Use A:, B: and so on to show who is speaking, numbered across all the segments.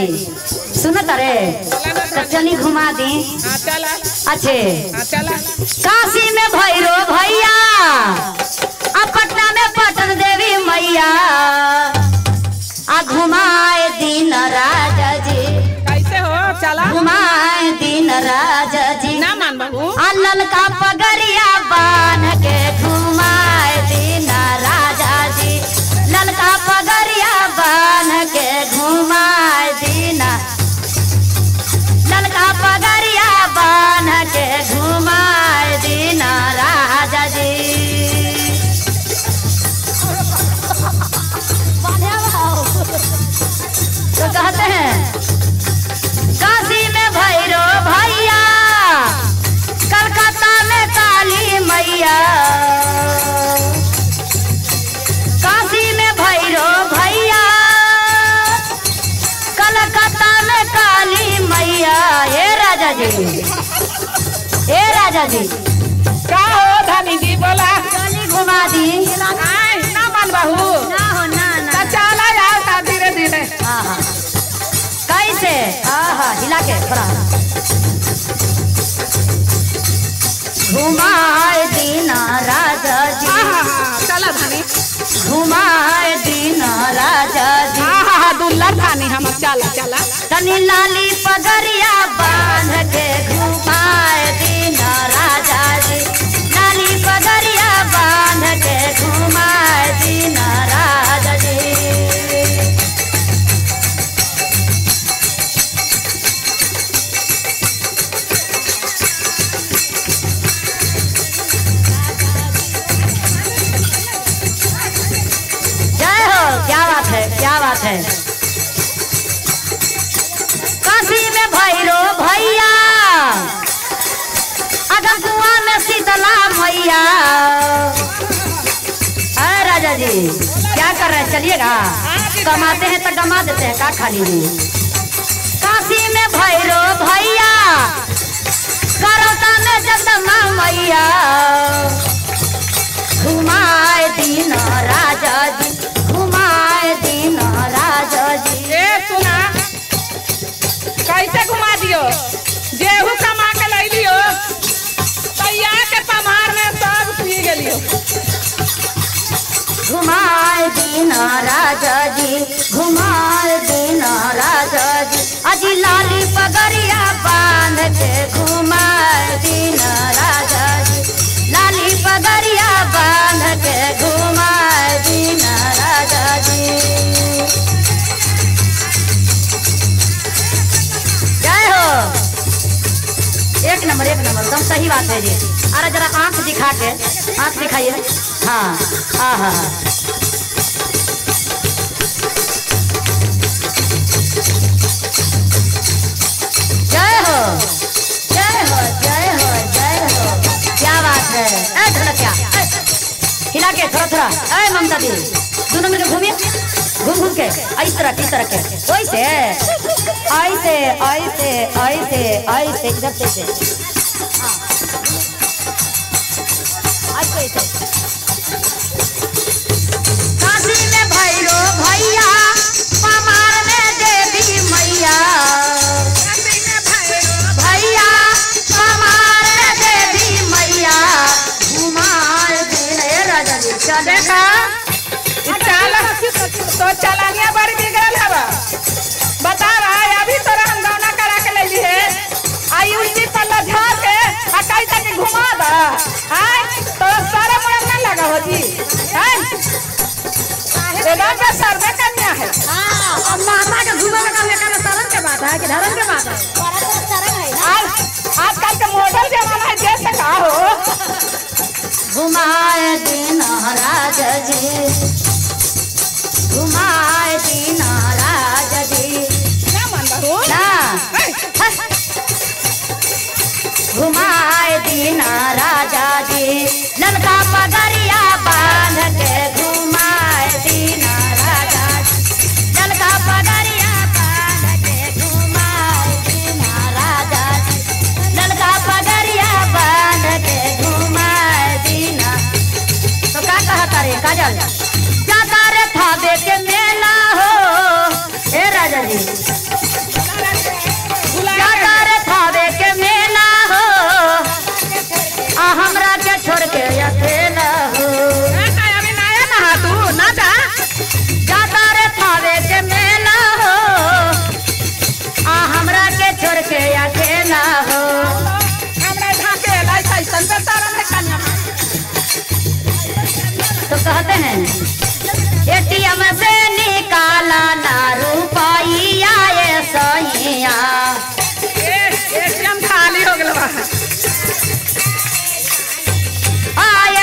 A: सुनो तारे तो चली घुमा दी। अच्छे काशी में भैरो भैया, आ पटना में पटन देवी मैया, आ घुमाए दिन राजा जी।
B: कैसे हो चला
A: घुमाए दिन राजा जी।
B: ना मान बहू
A: आ ललका पगड़िया बांध के घुमाए दिन राजा जी। ललका पगड़िया बांध के घुमाए दीना, ललका पगड़िया बांध के घुमाए दीना राजा जी। तो कहते हैं काशी में भैरो भैया, कलकत्ता में काली मैया। काशी में भैरो भैया, कलकत्ता में काली मैया। हे राजा जी, हे राजा जी
B: का हो धनी जी बोला
A: चली घुमा दी।
B: ना मान बहू
A: ना हो ना ना
B: चला जाओ धीरे धीरे।
A: हाँ हाँ कैसे? हाँ हाँ हिला के थोड़ा घुमाए दीना राजा जी।
B: चला धनी
A: घुमाए दीना राजा जी।
B: हाँ हाँ दुल्हन धानी हम चला चला।
A: तनी लाली पगड़िया बांध के घुमाए दीना राजा जी। लाली पगड़िया बांध के घुमाए दीना राजा जी। जय हो, क्या बात है, क्या बात है। काशी में भैरो भैया, अगकुआ में शीतला मैया। अरे राजा जी क्या कर रहे हैं? चलिएगा, कमाते हैं तो कमा देते हैं, का खाली जी। काशी में भैरो भैया, करौता में जगदम्बा मैया। घुमाए दीन राजा जी, घुमाए दीन राजा जी।
B: ए सुना कैसे घुमा दियो? गेहूं कमा के लाई लियो, तैयार के पमार में सब पी गेलियो।
A: घुमाए दीन राजा जी, घुमाए दीन राजा जी। अजी लाली पगड़िया बांध के घुमाए दीन राजा जी। लाली पगड़िया बांध के घुमाए दीन राजा जी। जय हो, एक नंबर एकदम सही बात है जी। अरे जरा आंख दिखा के, आंख दिखाइए। हाँ हाँ हाँ जय हो, जय हो, जय हो, जय हो, क्या बात है। ए ढोलकिया हिला के थोड़ा थोड़ा। ए ममता दी दोनों मिलकर घूमिए, घूम घूम के इस तरह इस तरह के, वैसे ऐसे ऐसे ऐसे ऐसे इधर से ऐसे ऐसे। काशी में भैरो भैया, पमार में देवी मैया।
B: काशी में भैरो
A: भैया, पमार में देवी मैया। घुमाए दीन राजा जी। चल
B: देखा तो चलानिया बड़ी बिगड़ल हवा। बता रहा है अभी तोरा हम गौना करा के ले ली है, आई उल्टी पल्ला झाड़ के आ कहीं तक घुमा दा। आय तो सारा मुड़म ना लगा हो जी। आय एकदम पे सर्वे कन्या है।
C: हां अब माता के घुमा का काम एकर शरण के बात है कि धर्म के बात है? शरण है ना।
B: आजकल के मॉडल जमाना है, जैसे का हो।
A: घुमाए दीन राजा जी, घुमाए दीन राजा जी।
B: ना मान बहू
A: ना घुमाए दीन राजा जी। ललका पगड़िया बांध के घुमाए दीन राजा जी। ललका पगड़िया बांध के घुमाए दीन राजा जी। ललका पगड़िया बांध के घुमाए दीन। तो का कहता रे काजल? जाता रे थावे के मेला हो, ए राजा जी। थावे के मेला हो, आ हमरा के छोड़ के अकेला हो।
B: अभी नया नहा तू ना जा,
A: जाता रे थावे के मेला हो, आ हमरा के छोड़ के अकेला हो।
B: हमरा ढाके लाई कैसन बेचारा है कन्या।
A: तो कहते हैं एटीएम से निकाला ना रुपया ये सैया,
B: एटीएम खाली हो गया।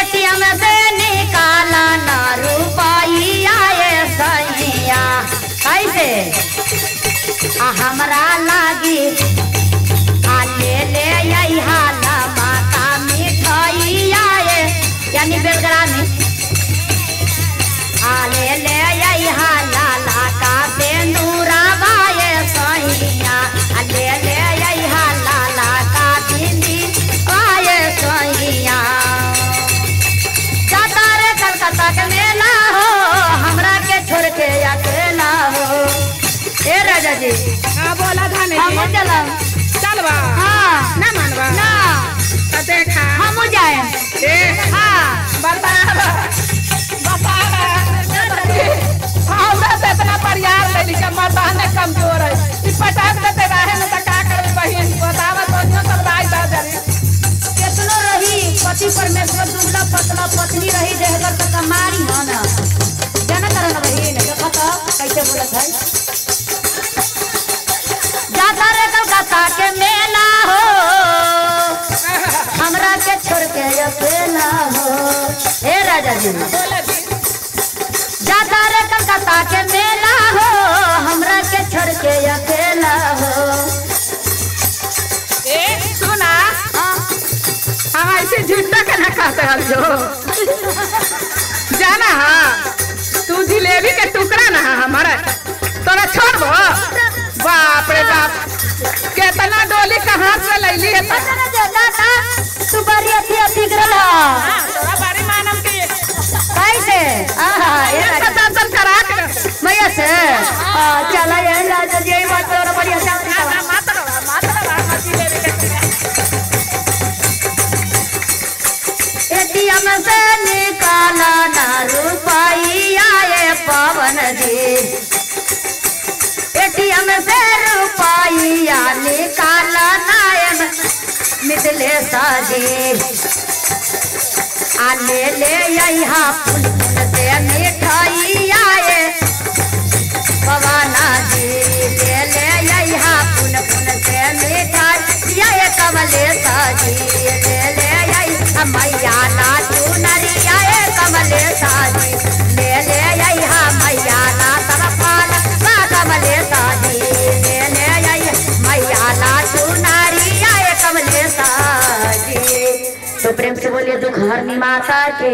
A: एटीएम से निकाला ना रुपया ये सैया, कैसे आ हमरा लागी आ ले ले अइहा माता मिठाइया ये, यानी बेलगरा में आ ले ले अइहा लाला का सेंदूरा बाए सैया, आ ले ले अइहा लाला का बिंदी बाए सैया। जाता रे कलकत्ता के मेला हो, हमरा के छोड़ के अकेला हो। ए राजा जी
B: हाँ बोला धाने
A: हम चलम
B: चलबा।
A: हाँ
B: ना मानबा
A: ना
B: तो देखा
A: हम जाए।
B: ए
A: हाँ
B: बतावा बतावा हमरा से इतना परियार लेली के मर्दाने कमजोर है, ई पटाक देते रहे न त का करबे बहिन, बतावा तो सब राय दा जरी।
A: केतनो रही पति परमेश्वर दुबला पतला पत्नी रही देहगर त कमारी हो ना, जाना करन बहिन देखा त कैसे बोलत है। जाता रे कलकत्ता के मेला हो, हमरा के छोड़ के अकेला हो। हे राजा जी जाता रे कलकत्ता के मेला हो, हमरा के छोड़ के अकेला हो।
B: ए सुना हम ऐसे झूठा के ना कहते हल जो जाना। हाँ तू जिलेबी के टुकड़ा ना हमारा तोरा छोड़बो। बाप रे बाप केतना डोली कहाँ से लैली है
A: तू बड़ी अथी अथी करल
B: हां, तोरा बड़ी मानम के
A: कैसे आहा ए
B: राजा दर्शन करा के
A: मैया से चला ये राजा जी यही बात तोरा बड़ी अच्छा
B: ना मत रवा मत रवा मत जिलेबी के टुकड़ा।
A: एटीएम से निकाला ना रुपया ये पवन जी, एटीएम से रुपया निकाला ना मिथिलेश जी, आ ले ले अइहा फूल फूल से मिठाइया ये पवाना जी, ले ले अइहा फूल फूल से मिठाइया ये कमलेश जी, ले ले अइहा मैया ला चुनरिया ये कमलेश जी, ले ले अइहा मैया ला तरफाल बा कमलेश जी, ले ले अइहा मैया ला चुनरिया ये कमलेश जी। तो प्रेम से बोलिए दुख हरनी माता के,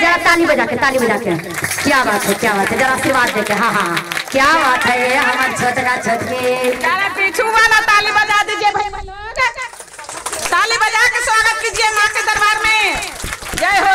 A: जरा ताली बजा के, ताली बजा के। क्या बात है, क्या बात है, जरा आशीर्वाद देके। हाँ हाँ क्या बात है, ये हमारे छोटका छोटकी
B: पीछू वाला ताली बजा दीजिए भाई लोग, ताली बजा के स्वागत कीजिए माँ के दरबार में। जय हो।